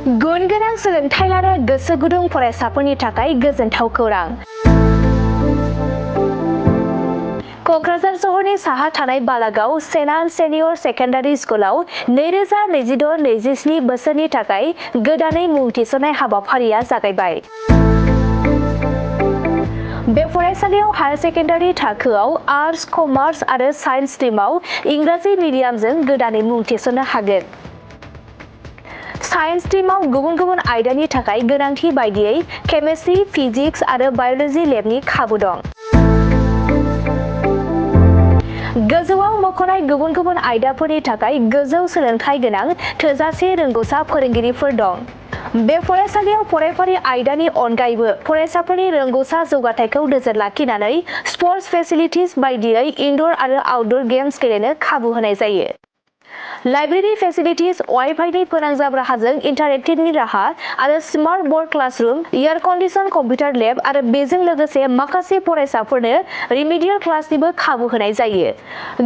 गुन गोनां सोलोंथाइ लानो गोसो गुदुं फरायसाफोरनि थाखाय गोजोनथाव खौरां। क'क्राझार सहरनि साहा थानाय बालागाव सेनान सेनियर सेकेन्डारि स्कुलाव 2026-27 बोसोरनि थाखाय गोदानै मुं थिसननाय हाबाफारिया जागायबाय। बे फरायसालियाव हायार सेकेन्डारि थाखोआव आर्टस, कमार्स आरो साइन्स स्ट्रिमाव इंराजि मिडियामजों गोदानै मुं थिसननो हागोन। साइन्स स्ट्रिमाव गुबुन गुबुन आयदानि थाखाय गोनांथि बायदियै केमिस्ट्रि, फिजिक्स आरो बाय'ल'जि लेबनि खाबु दं। गोजौआव मख'नाय गुबुन गुबुन आयदाफोरनि थाखाय गोजौ सोलोंथाइ गोनां थोजासे रोंग'सा फोरोंगिरिफोर दं। बे फरायसालियाव फरायफारि आयदानि अनगायैबो फरायसाफोरनि रोंग'सा जौगाथायखौ नोजोर लाखिनानै स्पर्ट्स फेसिलिटिज बायदियै इनड'र आरो आउटड'र गेम्स गेलेनो खाबु होनाय जायो। लाइब्रेरि फेसिलिटिज, वाइ-फाइनि फोनांजाब राहाजों इन्टारेक्टिभनि राहा आरो smart board classroom, air condition computer lab आरो बेजों लोगोसे माखासे फरायसाफोरनो रिमेडियेल क्लासनिबो खाबु होनाय जायो।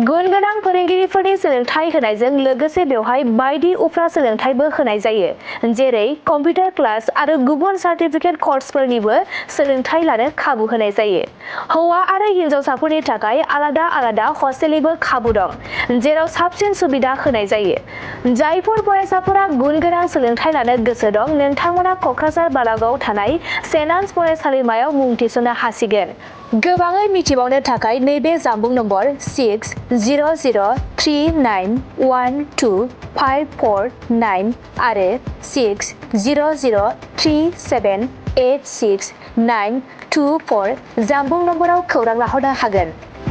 गुन गोनां फोरोंगिरिफोरनि सोलोंथाइ होनायजों लोगोसे बेवहाय बायदि उफ्रा सोलोंथाइबो होनाय जायो, जेरै कम्पिउटार क्लास आरो गुबुन सार्टिफिकेट कर्सफोरनिबो सोलोंथाइ लानो खाबु होनाय जायो। हौवा आरो हिनजावसाफोरनि थाखाय आलादा आलादा हस्टेलनिबो खाबु दं, जेराव साबसिन सुबिदा होनाय जायो। जायफोर फरायसाफोरा गुन गोनां सोलोंथाइ लानो गोसो दं, नोंथांमोना क'क्राझार बालागावआव थानाय सेन्ट आन्स फरायसालिमायाव मुं थिसननो हासिगोन। गोबाङै मिथिबावनो थाखाय नैबे जानबुं नम्बर 6003912549 आरो 6003786924 जानबुं नम्बराव खौरां लाहरनो हागोन।